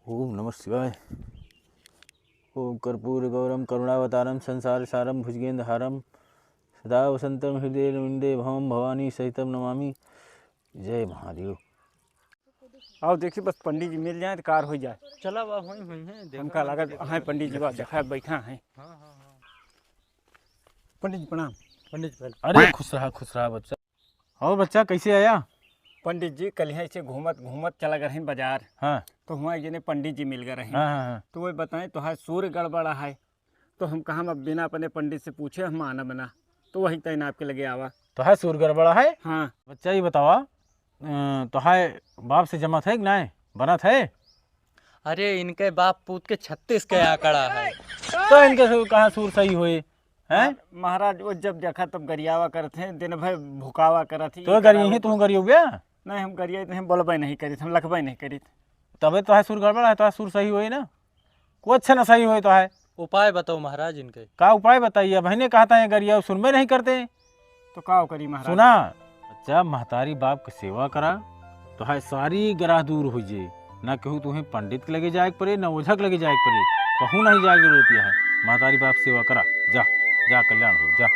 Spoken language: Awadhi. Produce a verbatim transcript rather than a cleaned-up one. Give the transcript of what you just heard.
ओम नमः शिवाय। ओम कर्पूर गौरम करुणावतारम संसार सारम भुजगेंद्र हारम सदा वसंतम हृदय विंदे भवम भवानी सहितम नमामि। जय महादेव। आओ देखी, बस पंडित जी मिल जाए तो कार हो जाए। चला बा, होई, होई है, देखा हमका ना, लागत देखा है ना। पंडित जी बा, देखा बैठा है। हाँ, हाँ, हाँ। पंडित जी प्रणाम। पंडित जी, पहले अरे खुश रहा, खुश रहा बच्चा। और बच्चा कैसे आया? पंडित जी, कल यहाँ से घूमत घूमत चला गए हैं बाजार। हाँ। तो हुआँ एक जने पंडित जी मिल गए रहे। हाँ, हाँ, हाँ। तो वही बताएं, तोहार सूर गड़बड़ा है। तो हम कहा, हम अब बिना अपने पंडित से पूछे हम आना बना, तो वही तैन आपके लगे आवा। तोहार सूर गड़बड़ा है? हाँ। बच्चा, ये बतावा, अ, तोहार बाप से जमत है कि नाय? बनत है? अरे, इनके बाप पूत के छत्तीस के आंकड़ा है। तो इनके सू-, कहाँ सूर सही होए? हैं? महा-, महाराज, वो जब देखा तब गरियावा करत हैं, दिन भर भुकावा करत हैं, तो ये गरिये करावा ही, तू गरियो बे? नहीं, हम गरिये नहीं, हम बोलबे नहीं करित, हम लखबे नहीं करित। तबे तोहार सूर गड़बड़ा है, तोहार सूर सही होए ना, कुछ न सही होए तोहार। उपाय बताओ महाराज इनके। का उपाय बताइए? अब हइने कहता है गरिया सुनबे नहीं करते। तो का करी महाराज? सुना, बच्चा, महतारी बाप के सेवा करा, तोहार सारी ग्रह दूर हो जे। ना केहू तुहें पंडित के लगे जाए के पड़े, ना ओझा के लगे जाए के पड़े, कहूँ नहीं जाए के जरूरत है। महतारी बाप सेवा करा, जा, जा, कल्याण हो, जा।